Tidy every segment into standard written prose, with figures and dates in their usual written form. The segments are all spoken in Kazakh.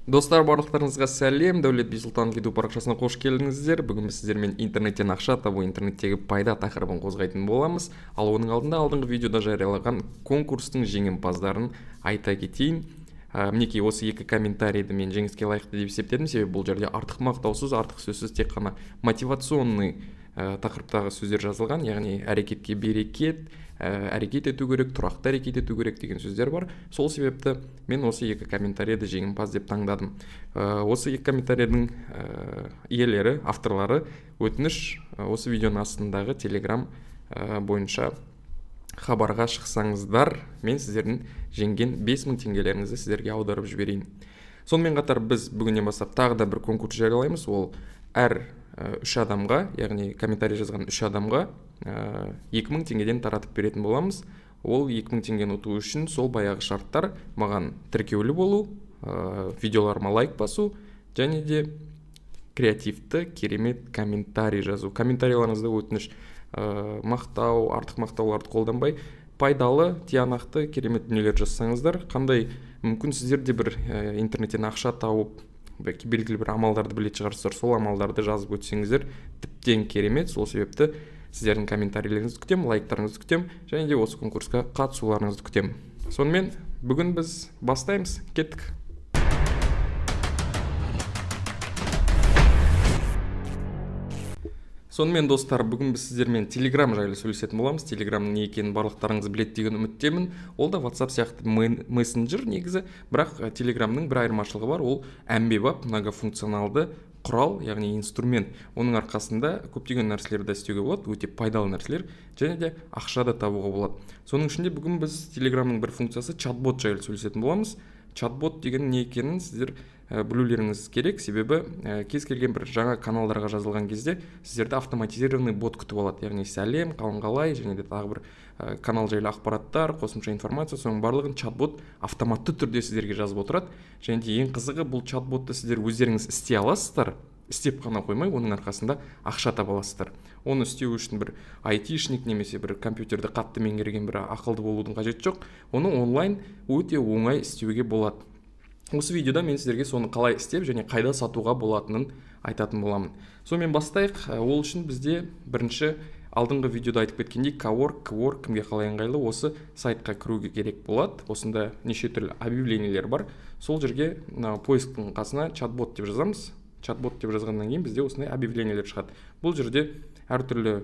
Достар, барлықтарыңызға сәлем. Дәулет Бисұлтанов YouTube парақшасына қош келдіңіздер. Бүгін біз сіздермен интернеттен ақша табу, интернеттегі пайда тақырыбын қозғайтын боламыз. Ал оның алдында алдыңғы видеода жариялаған конкурстың жеңімпаздарын айта кетейін. Мінекей, осы екі комментарийді мен жеңіске лайықты деп есептедім, себебі бұл жерде артық мақтаусыз, артық сөзсіз, тек қана мотивационный тақырыптағы сөздер жазылған, яғни әрекетке берекет, әрекет ету керек, тұрақты әрекет ету керек деген сөздер бар. Сол себепті мен осы екі комментарийді жеңімпаз деп таңдадым. Осы екі комментарийдің иелері, авторлары, өтініш, осы видеоның астындағы Телеграм бойынша хабарға шықсаңыздар, мен сіздердің жеңген 5000 теңгелеріңізді сіздерге аударып жіберейін. Сонымен қатар біз бүгіннен бастап тағы да бір конкурс жариялаймыз. Ол әр үш адамға, яғни комментарий жазған үш адамға 2000 теңгеден таратып беретін боламыз. Ол 2000 теңгені ұту үшін сол баяғы шарттар: маған тіркеулі болу, видеоларыма лайк басу және де креативті керемет комментарий жазу. Комментарийларыңызды, өтініш, мақтау, артық мақтауларды қолданбай, пайдалы, тиянақты, керемет дүниелер жазсаңыздар. Қандай мүмкін, сіздер де бір интернеттен ақша тауып, белгілі бір амалдарды білетін шығарсыздар, сол амалдарды жазып өтсеңіздер, тіптен керемет. Сол себепті сіздердің комментарийлеріңізді күтемін, лайктарыңызды күтемін және де осы конкурсқа қатысуларыңызды күтемін. Сонымен, бүгін біз бастаймыз, кеттік. Сонымен, достар, бүгін біз сіздермен Телеграм жайлы сөйлесетін боламыз. Телеграмның не екенін барлықтарыңыз біледі деген үміттемін. Ол да WhatsApp сияқты мессенджер негізі, бірақ Телеграмның бір айырмашылығы бар: ол әмбебап, многофункционалды құрал, яғни инструмент. Оның арқасында көптеген нәрселерді істеуге болады, өте пайдалы нәрселер, және де ақша да табуға болады. Соның ішінде бүгін біз Телеграмның бір функциясы чат-бот жайлы сөйлесетін боламыз. Чат-бот деген не екенін сіздер білулеріңіз керек, себебі кез келген бір жаңа каналдарға жазылған кезде сіздерді автоматизированный бот күтіп алады, яғни сәлем, қалың қалай және де тағы бір канал жайлы ақпараттар, қосымша информация, соның барлығын чат-бот автоматты түрде сіздерге жазып отырады. Және де ең қызығы, бұл чат-ботты сіздер өздеріңіз істей аласыздар, істеп қана қоймай, оның арқасында ақша таба аласыздар. Оны істеу үшін бір айтишник немесе бір компьютерді қатты меңгерген бір ақылды болудың қажеті жоқ, оны онлайн өте оңай істеуге болады. Осы видеода мен сіздерге соны қалай істеп және қайда сатуға болатынын айтатын боламын. Сонымен, бастайық. Ол үшін бізде бірінші, алдыңғы видеода айтып кеткендей, Коворк, Кворк, кімге қалай ыңғайлы, осы сайтқа кіруге керек болады. Осында неше түрлі объявлениелер бар. Сол жерге, мына поисктің қасына чат-бот деп жазамыз. Чат-бот деп жазғаннан кейін бізде осындай объявлениелер шығады. Бұл жерде әртүрлі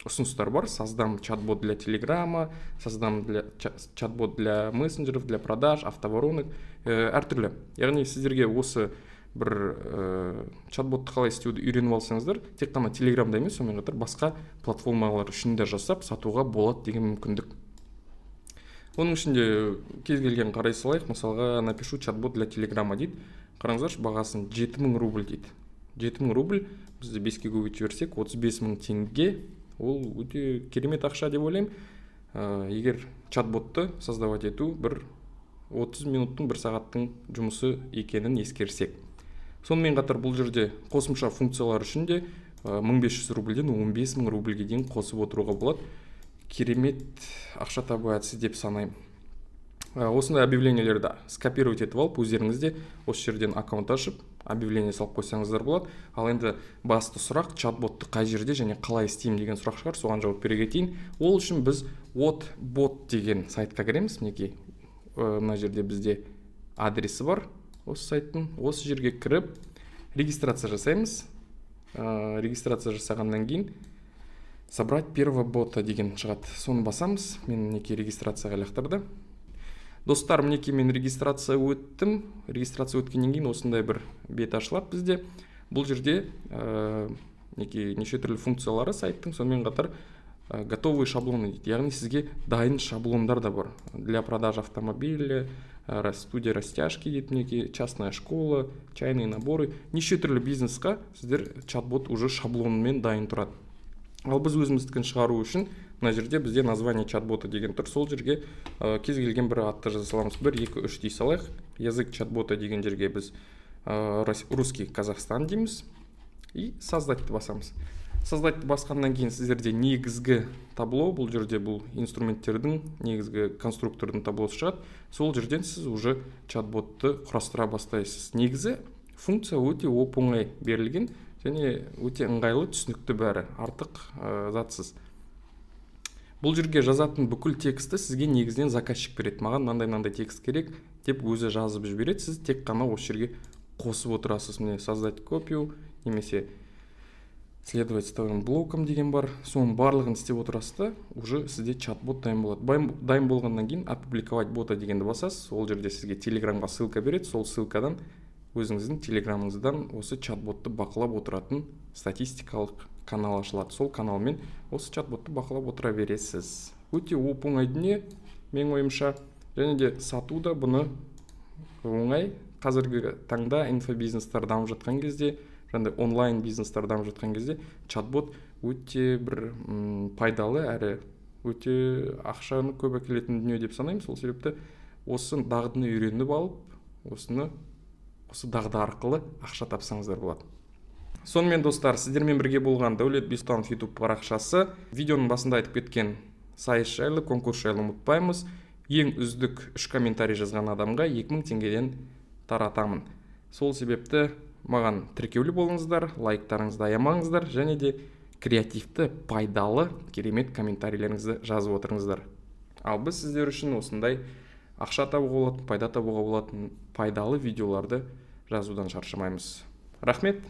ұсыныстар бар: создам чат-бот для Телеграма, создам для чат-бот для мессенджеров, для продаж, автоворонок, әртүрлі. Яғни сіздерге осы бір чат-ботты қалай істеуді үйреніп алсаңыздар, тек қана Телеграмда емес, сонымен қатар басқа платформалар үшін де жасап сатуға болады деген мүмкіндік. Оның ішінде кез келген қарай салайық. Мысалға, напишу чат-бот для Телеграма дейді. Қараңыздаршы бағасын: 7000 рубль дейді. 7000 рубль, бізде беске көбейтіп жіберсек, 35 000 теңге. Ол өте керемет ақша деп ойлаймын, егер чат-ботты создавать ету бір 30 минуттың, бір сағаттың жұмысы екенін ескерсек. Сонымен қатар бұл жерде қосымша функциялар үшін де 1500 рубльден 15 000 рубльге дейін қосып отыруға болады. Керемет ақша табу әдісі деп санаймын. Осындай объявлениелерді скопировать етіп алып, өздеріңіз де осы жерден аккаунт ашып, объявление салып қойсаңыздар болады. Ал енді басты сұрақ: чат-ботты қай жерде және қалай істеймін деген сұрақ шығар. Соған жауап бере кетейін. Ол үшін біз от бот деген сайтқа кіреміз. Мінекей, мына жерде бізде адресі бар осы сайттың. Осы жерге кіріп, регистрация жасаймыз. Регистрация жасағаннан кейін собрать первого бота деген шығады, соны басамыз. Мен, мінекей, регистрацияға лақтырды. Достар, мінекей, мен регистрация өттім. Регистрация өткеннен кейін осындай бір бет ашылады бізде. Бұл жерде мінекей, неше түрлі функциялары сайттың, сонымен қатар готовые шаблоны дейді, яғни сізге дайын шаблондар да бар: для продажи автомобиля, студия растяжки дейді, мінекей, частная школа, чайные наборы. Неше түрлі бизнесқа сіздер чат-бот уже шаблонымен дайын тұрады. Ал біз өзіміздікін шығару үшін мына жерде бізде название чат-бота деген тұр, сол жерге кез келген бір атты жаза саламыз, бір, екі, үш дей салайық. Язык чат-бота деген жерге біз русский Казахстан дейміз и создать басамыз. Создать басқаннан кейін сіздерде негізгі табло, бұл жерде бұл инструменттердің, негізгі конструктордың таблосы шығады. Сол жерден сіз уже чат-ботты құрастыра бастайсыз. Негізі функция өте оп оңай берілген және өте ыңғайлы, түсінікті бәрі, артық затсыз. Бұл жерге жазатын бүкіл текстті сізге негізінен заказчик береді. «Маған мынандай, мынандай текст керек» деп өзі жазып жібереді, сіз тек қана осы жерге қосып отырасыз. Міне, «Создать копию» немесе «Следовать текстовым блоком» деген бар. Соның барлығын істеп отырасыз да, уже сізде чат-бот дайын болады. Дайын болғаннан кейін «Опубликовать бота» дегенді басасыз. Ол жерде сізге Телеграмға ссылка береді. Сол ссылкадан өзіңіздің Телеграмыңыздан осы чат-ботты бақылап отыратын статистикалық канал ашылады. Сол каналмен осы чат-ботты бақылап отыра бересіз. Өте оп оңай дүние менің ойымша, және де сату да бұны оңай. Қазіргі таңда инфобизнестар дамып жатқан кезде, жаңағыдай онлайн бизнестар дамып жатқан кезде чат-бот өте бір пайдалы әрі өте ақшаны көп әкелетін дүние деп санаймын. Сол себепті осы дағдыны үйреніп алып, осы дағды арқылы ақша тапсаңыздар болады. Сонымен, достар, сіздермен бірге болған Дәулет Бейсұлтанов Ютуб парақшасы. Видеоның басында айтып кеткен сайыс жайлы, конкурс жайлы ұмытпаймыз. Ең үздік үш комментарий жазған адамға 2000 теңгеден таратамын. Сол себепті маған тіркеулі болыңыздар, лайктарыңызды аямаңыздар және де креативті, пайдалы, керемет комментарийлеріңізді жазып отырыңыздар. Ал біз сіздер үшін осындай ақша табуға болатын, пайда табуға болатын пайдалы видеоларды жазудан шаршамаймыз. Рахмет.